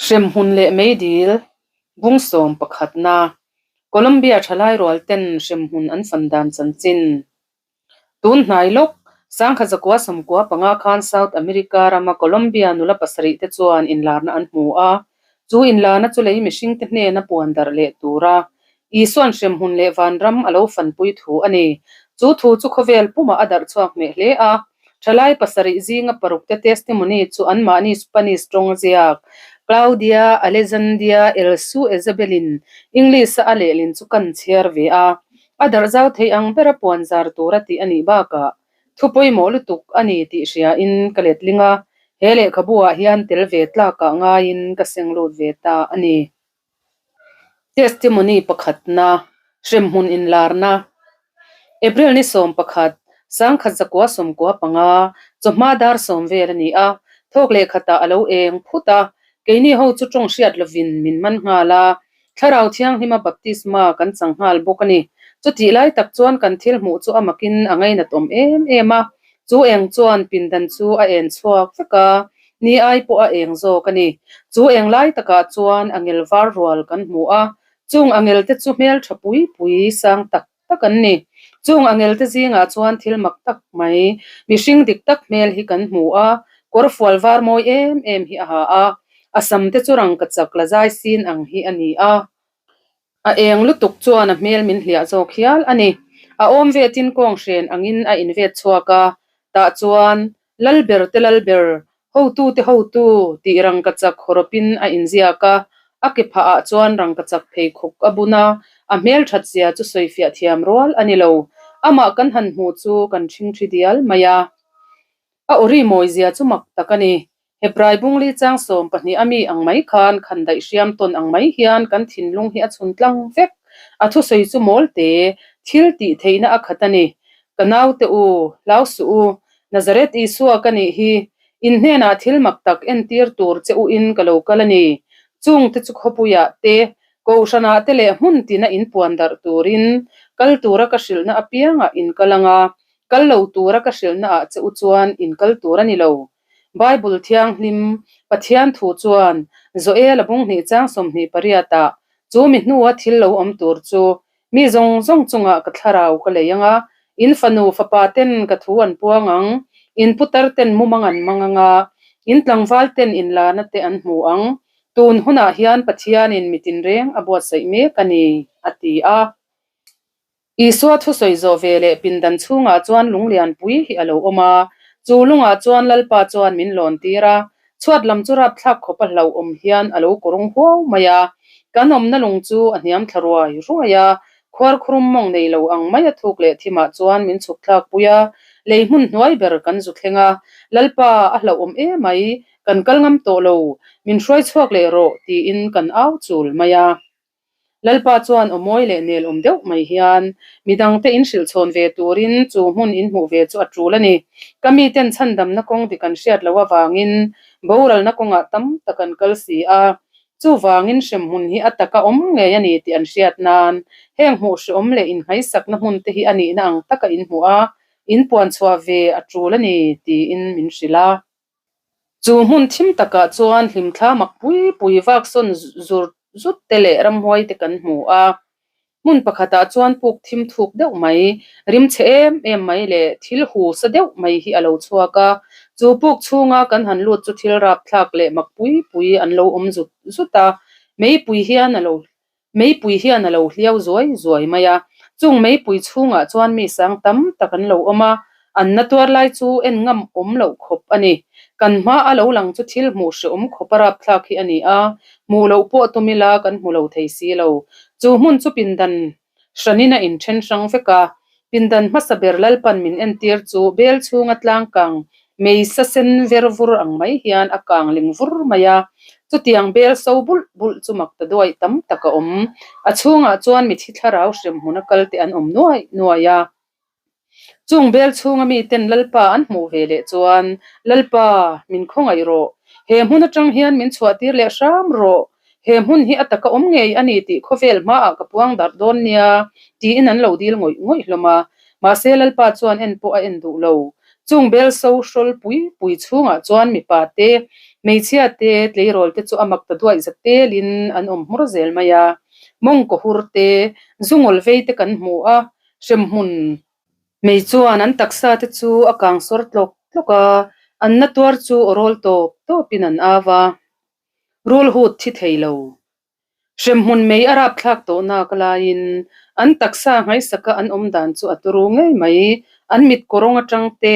Hremhmun leh meidil bung sawm pakhatna, Colombia thalai rual ten hremhmun an fan dan chanchin. Tun hnai lawk, Sangkhat zakua sawmkua panga khan South America rama Colombia nula pasarih te chuan inlarna an hmu a, chu inlarna chu lei mihringte hnena puan darh leh tura Isuan hremhmun leh vanram a lo fanpui thu a ni. Chu thu chu khawvel pumah a darh chhuak hneh hle a. Thalai pasarih zinga parukte testimony chu anmahni Spanish tawng ziak Claudia Alejandria Elsu Isabel-in English-a a lehlin chu kan chhiar ve a. A darh zau thei ang bera puan zar tura tih a nih bakah thu pawimawh lutuk a ni tih hriain ka letling a, he lehkhabu-ah hian tel ve tlakah ngaiin ka seng lut ve ta a ni. Testimony pakhatna, hremhmun inlarna, April ni 11, sangkhat zakua sawmkua panga, chawhma dar sawm vel a ni a, thawk leh khatah a lo eng phut a, keini ho chu tawng hriat lovin min man nghal a, Thlarau Thianghlima baptisma kan chang nghal bawk a ni. Chutih lai tak chuan kan thil hmuh chu a makin a ngainat awm em em a, Chu eng chuan pindan chu a en chhuak vek a, ni ai pawh a eng zawk a ni. Chu eng lai takah chuan angel var rual kan hmu a, chung angel te chu hmeltha pui pui sang tak tak an ni. Chung angel te zingah chuan thil mak tak mai, mihring dik tak hmel hi kan hmu a, kawrfual var mawi em em hi a ha a, a sam te chu rangkachak la zai sin ang hi a ni a. A eng lutuk chuan a hmel min hliah zawk hial a ni. A awm vetin kawng hren angin a invet chhuak a, tah chuan, Lalber te Lalber, hotute hotu tih rangkachak hawrawpin a inziak a, a ke phah ah chuan rangkachak pheikhawk a bun a, a hmel that zia chu sawifiah thiam rual a ni lo. Amah kan han hmu chu kan ṭhingṭhi dial mai a. A awri mawi zia chu mak tak a ni. Hebrai bungli chang 12 a mi ang mai khan khan daih hriam tawn ang mai hian kan thinlung hi a chhun tlang vek. A thusawi chu mawl te, thil tih theihna a khat a ni. Ka naute u, hlau suh u, Nazareth Isua ka nih hi, in hnenah thil mak tak entir tur che u in ka lo kal a ni. Chung te chu khawpuiah te, kohhranah te leh hmun tina in puan darh turin kal tura ka hrilhna apiangah in kal anga, Kal lo tura ka hrilhnaah che u chuan in kal tur a ni lo. Bible Thianghlim, Pathian thu chuan Joel a bung hnih chang 28 ah chu mi hnua thil lo awm tur chu mi zawng zawng chungah ka thlarau ka lei ang a, in fanu fapa ten ka thu an puang ang, in putar ten mumang an mang ang a, in tlangval ten inlana te an hmu ang. Tun hunah hian Pathianin mi tinreng a buatsaih mek a ni, a ti a. Isua thusawi zawh ve leh pindan chhungah chuan lunglian pui hi a lo awm a, chu lungah chuan Lalpa chuan min lawn tir a, chhuat lam chu rapthlak khawp a hlauhawm hian a lo kawrung huau mai a. Kan awmna lung chu a hniam thla ruai ruai a, khuarkhurum mawng nei lo ang mai a thuk leh thimah chuan min chhuk thlak pui a, lei hmun hnuai ber kan zu thleng a, Lalpa a hlauhawm emai, kan kal ngam tawh lo, min hruai chhuak leh rawh tiin kan au chul mai a. Lalpa chuan aw mawi leh nel awm deuh mai hian midangte in hrilh chhawn ve turin chu hmun in hmuh ve chu a tul a ni. Ka miten chhandamna kawng dik an hriat loh avangin boralna kawngah tam tak an kal si a. Chuvangin hremhmun hi a taka awm ngei a ni tih an hriat nan heng hmuh hreawm leh inhmaisakna hmun te hi a nihna ang taka in hmuh a, in puan chhuah ve a tul a ni tiin min hrilh a. Chu hmun thim takah chuan hlimthla mak pui pui vak sawn zur zut te leh ramhuai te kan hmu a. Hmun pakhatah chuan puk thim thuk deuh mai, rim chhe em em mai leh thil hu sa deuh mai hi a lo chhuak a. Chu puk chhunga kan han lut chu thil rapthlak leh mak pui pui an lo awm zut zut a. Meipui hian a lo Meipui hian a lo hliau zuai zuai mai a, chung meipui chhungah chuan mi sang tam tak an lo awm a, an na tuar lai chu en ngam awm loh khawp a ni. Kan hma a lo lang chu thil hmuh hrehawm khawp a rapthlak hi a ni a, hmuh loh pawh tum ila kan hmu lo thei si lo. Chu hmun chu pindan hranin a inthen hrang vek a, Pindan hmasa ber Lalpan min entir chu bel chhunga tlang kang mei sa sen ver vur ang mai hian a kang ling vur mai a. Chutiang bel so bulh bulh chu mak ta duaih tam tak a awm. A chhungah chuan mithi thlarau hrem hmuna kal te an awm nuai nuai a. Chung bel chhunga miten Lalpa an hmuh ve leh chuan, Lalpa, min khawngaih rawh. He hmun atang hian min chhuahtir leh hram rawh. He hmun hi a taka awm ngei a ni tih khawvel hmaah ka puang darh dawn nia, tiin an lo dil ngawih ngawih hlawm a. Mahse Lalpa chuan en pawh a en duh lo. Chung bel so hrawl pui pui chhungah chuan mipa te, Hmeichhia te, tleirawl te chu a mak ta duaih za telin an awm hmur zel mai a. Mawngkaw hur te, zungawl vei te kan hmu a, hremhmun Mei chuan an taksa te chu a kang sawr tlawk tlawk a, an na tuar chu aw rawl tawp tawpin an au a. Rul hut thi thei lo. Hremhmun mei a rapthlak tawh nak laiin an taksa nghaisaka an awm dan chu a turu ngei mai. An mit kawrawng atang te,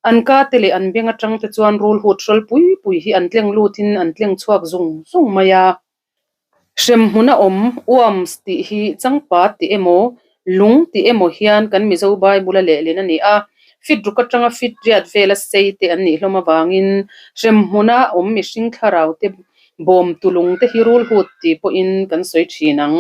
an ka te leh an beng atang te chuan rul hut hrawl pui pui hi an tleng lutin an tleng chhuak zung zung mai a. Hremhmun a awm, worms, tih hi changpat tih emaw, lung tih emaw hian kan Mizo Bible a lehlin a ni a. Fit ruk atanga fit riat vela sei te an nih hlawm avangin hremhmuna awm mihring thlarau te bawm tu lung te hi rulhut tih pawhin kan sawi thin ang.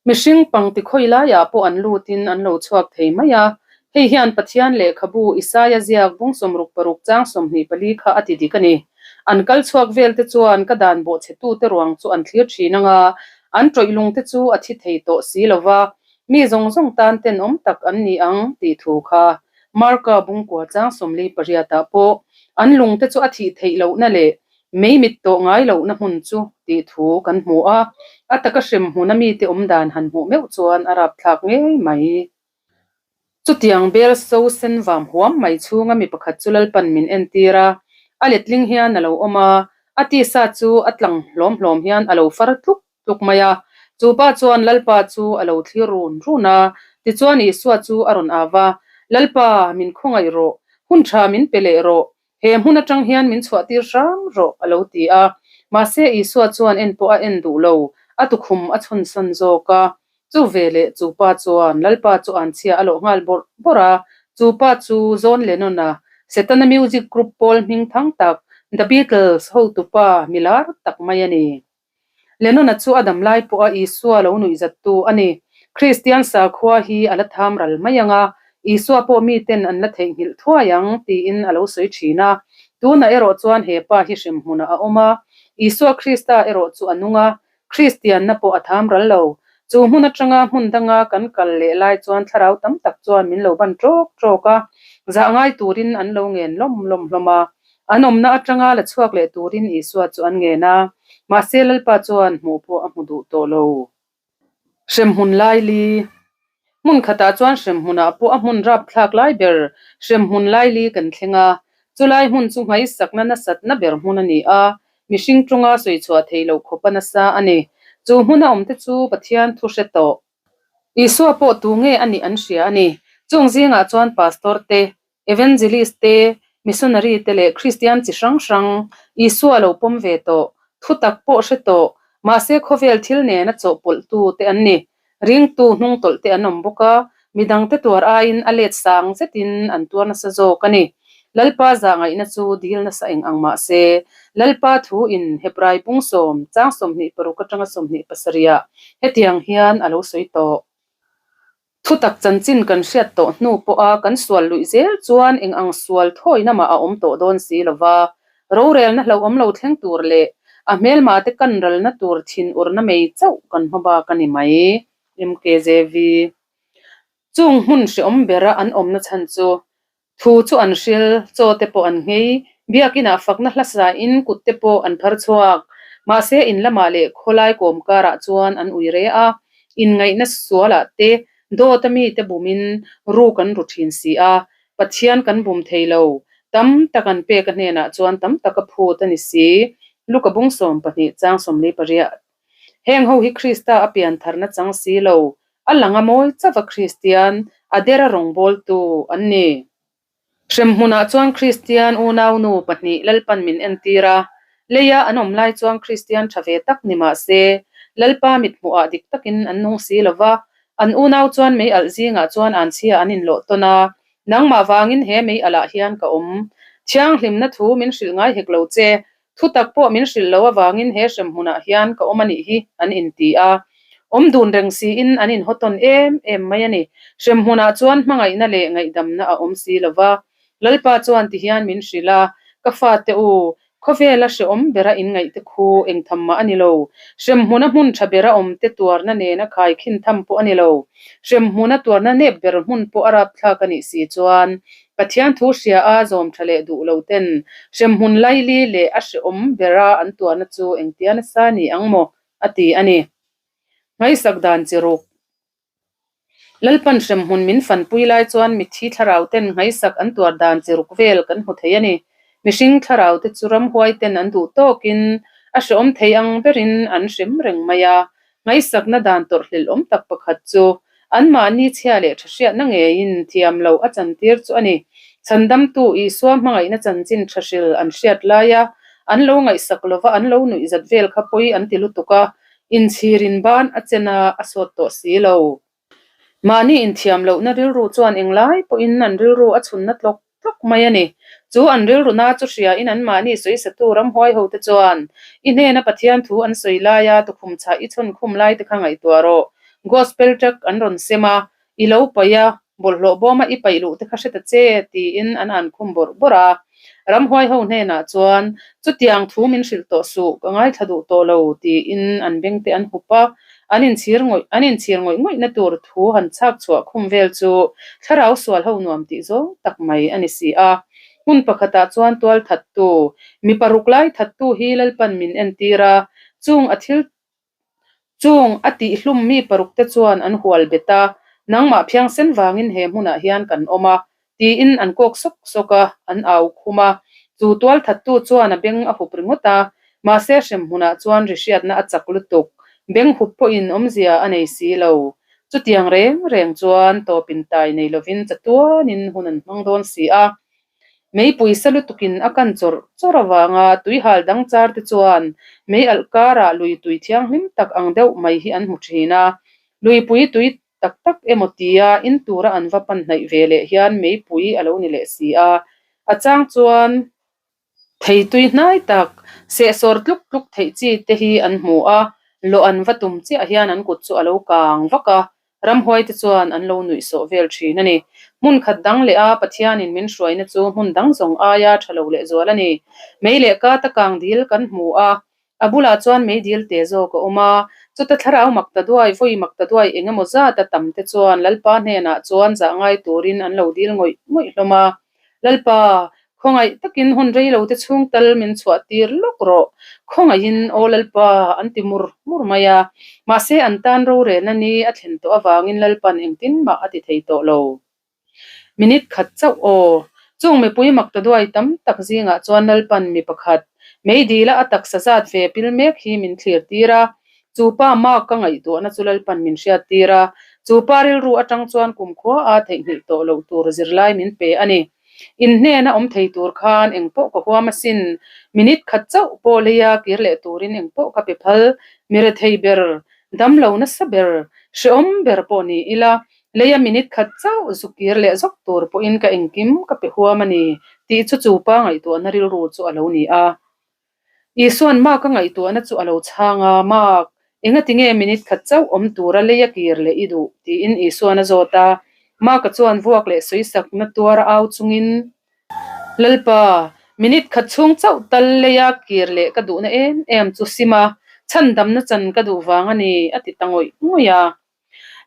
Mihring pangti khawi laiah pawh an lutin an lo chhuak thei mai a. Hei hian Pathian lehkhabu Isaia ziak bung 66 chang 24 kha a ti dik a ni. An kal chhuak vel te chuan ka dan bawhchhetute ruang chu an thlir thin ang a, an tawih lung te chu a thi thei tawh si lo va, mi zawng zawng tan tenawm tak an ni ang tih thu kha Marka bungkua chang 48 ah pawh an lung te chu a thih theih lohna leh Mei mit tawh ngai lohna hmun chu tih thu kan hmu a, a taka hrem hmuna mite awm dan han hmuh meuh chuan a rapthlak ngei mai. Chutiang bel so sen vam huam mai chhunga mi pakhat chu Lalpan min entir a, a letling hian a lo awm a, a tisa chu a tlang hlawm hlawm hian a lo far tluk tluk mai a. Chu pa chuan Lalpa chu a lo thlir run run a, tichuan Isua chu a rawn au va, Lalpa, min khawngaih rawh, hun tha min pe leh rawh, He hmun atang hian min chhuahtir hram rawh, a lo ti a. Mahse, Isua chuan en pawh a en duh lo, a tukhum a chhawnsan zawk a. Chu veleh chu pa chuan Lalpa chu anchhia a lawh nghal bawrh bawrh a. Chu pa chu John Lennon-a, Setana music group pawl hming thang tak, The Beatles hotupa mi lar tak mai a ni. Lennon-a chu a dam lai pawha Isua lo nuihzattu a ni. Kristian sakhua hi a la tham ral mai ang a, Isua pawh miten an la theihnghilh thuai ang tiin a lo sawi thin a. Tunah erawh chuan he pa hi hremhmunah a awm a, Isua Krista erawh chu a nung a, Kristianna pawh a tham ral lo. Chu hmun atanga hmun danga kan kal leh lai chuan thlarau tam tak chuan min lo ban ṭawk ṭawk a, zah ngai turin an lo ngen lawm lawm hlawm a. An awmna atanga la chhuak leh turin Isua chu an ngen a, mahse Lalpa chuan hmuh pawh a hmu duh tawh lo. Hremhmun laili Hmun khatah chuan hremhmunah pawh a hmun rapthlak lai ber hremhmun laili kan thleng a, chulai hmun chu nghaisakna nasatna ber hmun a ni a, mihring tawnga sawi chhuah theih loh khawpa nasa a ni. Chu hmuna awmte chu Pathian thu hre tawh. Isua pawh tu nge a nih an hria a ni. Chung zingah chuan pastor te, Evangelist te, missionary te leh Kristian chi hrang hrang Isua lo pawm ve tawh, thutak pawh hre tawh, mahse khawvel thil nena chawhpawlhtu te an ni. Ringtu hnungtawlh te an awm bawk a, midangte tuar aiin a let sang zetin an tuar nasa zawk a ni. Lalpa zahngaihna chu dil nasa eng ang mah se, Lalpa thu in Hebrai pung sawm, chang 26 atanga 27 ah hetiang hian a lo sawi tawh. Thutak chanchin kan hriat tawh hnu pawha kan sual luih zel chuan eng ang sual thawina mah a awm tawh dawn si lo va, rorelna hlauhawm lo thleng tur leh a hmelma te kan ralna tur thin urna mei chauh kan hma bak a ni mai. MKJV. Chung hmun hreawm bera an awmna chhan chu Thu chu an hril, chaw te pawh an nghei, biakinah fakna hla sain kut te pawh an phar chhuak. Mahse in lamah leh khawlai kawm karah chuan an ui re a, inngaihna sualah te dawta mite bumin ru kan ru thin si a, Pathian kan bum thei lo, tam tak an pek a hnenah chuan tam tak a phut a ni si. Luka bung 12 chang 48. Heng ho hi Krista a pian tharna chang si lo, a lang a mawi chauh a Kristian, a dera rawngbawltu an ni. Hremhmunah chuan Kristian unaunu pahnih Lalpan min entir a, leia an awm lai chuan Kristian tha ve tak ni mah se, Lalpa mithmuhah dik takin an nung si lo va, an unau chuan mei alh zingah chuan anchhia an inlawh tawn a, Nangmah vangin he mei alh ah hian ka awm. Thianghlimna thu min hrilh ngai hek lo che, Thutak pawh min hrilh lo avangin he hremhmunah hian ka awm a nih hi an inti a. Awm dun reng siin an inhawtawn em em mai a ni. Hremhmunah chuan hmangaihna leh ngaihdamna a awm si lo va. Lalpa chuan ti hian min hrilh a, Ka fate u, khawvela hrehawm bera inngaihte khu engtham mah a ni lo. Hremhmuna hmun tha bera awmte tuarna nena khaikhin tham pawh a ni lo. Hremhmuna tuarna nep ber hmun pawh a rapthlak a nih si chuan. Pathian thu hria a zawm tha leh duh lo ten hremhmun laili leh a hrehawm bera an tuahna chu engtia nasa ni ang maw? a ti a ni. Ngaihsak dan chi ruk. Lalpan hremhmun min fanpui lai chuan mithi thlarau ten ngaihsak an tuar dan chi ruk vel kan hmu thei a ni. Mihring thlarau te chu ramhuai ten an duh tawkin a hrehawm thei ang berin an hrem reng mai a. Ngaihsakna dan tawrhhlelh awm tak pakhat chu anmahni chhia leh tha hriatna ngeiin thiam loh a chantir chu a ni. Chhandamtu Isua hmangaihna chanchin tha hril an hriat laia an lo ngaihsak lova an lo nuih zat vel kha pawi an ti lutuk a, inchhirin ban a chen a, a sawt tawh si lo. Mahni inthiam lohna rilru chuan englai pawhin an rilru a chhunna tlawk tlawk mai a ni. Chu an rilru na chu hriain anmahni sawisatu ramhuai hote chuan, I hnena Pathian thu an sawi laia tukhum chhah i chhawn khum lai te kha ngaihtuah rawh. Gospel tract an rawn sem a, i lo paih a, bawlhhlawh bawma i paih luh te kha hre ta che, tiin an an khum bawrh bawrh a. Ramhuai ho hnenah chuan, Chutiang thu min hrilh tawh suh, ka ngaithla duh tawh lo, tiin an bengte an hup a. An inchhir ngawih an inchhir ngawih ngawihna tur thu han chhak chhuah khum vel chu thlarau sual ho nuam tih zawng tak mai a ni si a. Hmun pakhatah chuan tual thattu, mi paruk lai thattu hi Lalpan min entir a, chung a thil Chung a tihhlum mi paruk te chuan an hual bet a, Nangmah phiangsen vangin he hmunah hian kan awm a, tiin an kawk sawk sawk a, an au khum a. Chu tualthattu chuan a beng a hup ringawt a, mahse hrem hmunah chuan ri hriatna a chak lutuk, beng hup pawhin awmzia a nei si lo. Chutiang reng reng chuan tawpin tai nei lovin chatuanin hun an hmang dawn si a. Meipui sa lutukin a kan chawrh chawrh avanga tuihal dang char te chuan mei alh karah lui tui thianghlim tak ang deuh mai hi an hmu thin a. Luipui tui tak tak emaw tia in tura an va pan hnaih ve leh hian meipui a lo ni leh si a. A chang chuan thei tui hnai tak, sehsawr tluk tluk theih chi te hi an hmu a, lawh an va tum chiah hian an kut chu a lo kang vak a, Ramhuai te chuan an lo nuih sawh vel thin a ni. Hmun khat dang leh a Pathianin min hruaina chu hmun dang zawng aia tha lo leh zual a ni. Mei leh ka ta kang dil kan hmu a, a bulah chuan mei dil te zawk a awm a. Chuta thlarau mak ta duai, vawi mak ta duai eng emaw zat a tam te chuan Lalpa hnenah chuan zah ngai turin an lo dil ngawih ngawih hlawm a. Lalpa, khawngaih takin hun rei lo te chhung tal min chhuah tir lawk rawh. Khawngaihin, Aw Lalpa, an ti mur mur mai a. Mahse, an tan rorelna ni a thlen tawh avangin Lalpan engtin mah a ti thei tawh lo. Minute khat chauh aw. Chung mipui mak ta duai tam tak zingah chuan Lalpan mi pakhat, meidila a taksa zat ve pil mek hi min thlir tir a. Chu pa mak ka ngaihtuahna chu Lalpan min hriat tir a, chu pa rilru atang chuan kumkhua a theihnghilh tawh loh tur zirlai min pe a ni. In hnena awm thei tur khan engpawh ka huam asin, minute khat chauh pawh leia kir leh turin engpawh ka pe phal, mi rethei ber, damlo nasa ber, hrehawm ber pawh ni ila, leia minute khat chauh zu kir leh zawk tur pawhin ka engkim ka pe huam a ni, tih chu chu pa ngaihtuahna rilru chu a lo ni a. Isua'n Mark a ngaihtuahna chu a lo chhang a, Mark, engati nge minute khat chauh awm tura lei a kir leh i duh? tiin Isua'n a zawt a. Mark-a chuan vuak leh sawisakna tuar a au chungin, Lalpa, minute khat chhung chauh tal lei a kir leh ka duhna em em chu sim a, chhandamna chan ka duh vang a ni, a ti ta ngawih ngawih a.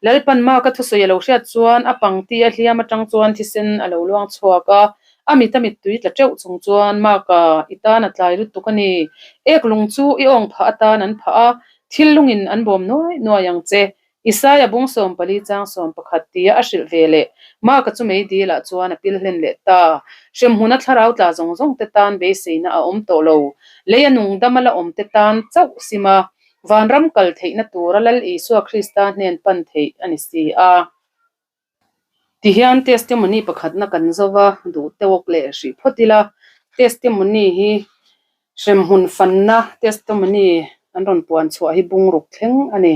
Lalpan Mark-a thusawi a lo hriat chuan a pangti a hliam atang chuan thisen a lo luang chhuak a, a mit a mittui tla teuh chung chuan Mark-a i tan a tlai lutuk a ni. Ek lung chu i awng phah atan an phah a, thil lungin an bawm nuai nuai ang che. Isaia bung 14 chang 11 tia a hrilh ve leh Mark-a chu meidil ah chuan a pil hlen leh ta. Hremhmun a thlarau tla zawng zawng te tan beiseina a awm tawh lo. Lei a nung dam a la awm te tan chauh sim a, Vanram kal theihna tura Lal Isua Krista hnen pan theih a ni si a. Tihian testimony pakhatna kan zo va, duh tawk leh hrih phawt ila, testimony hi hremhmun fanna testimony an rawn puan chhuah hi bungruk thleng a ni.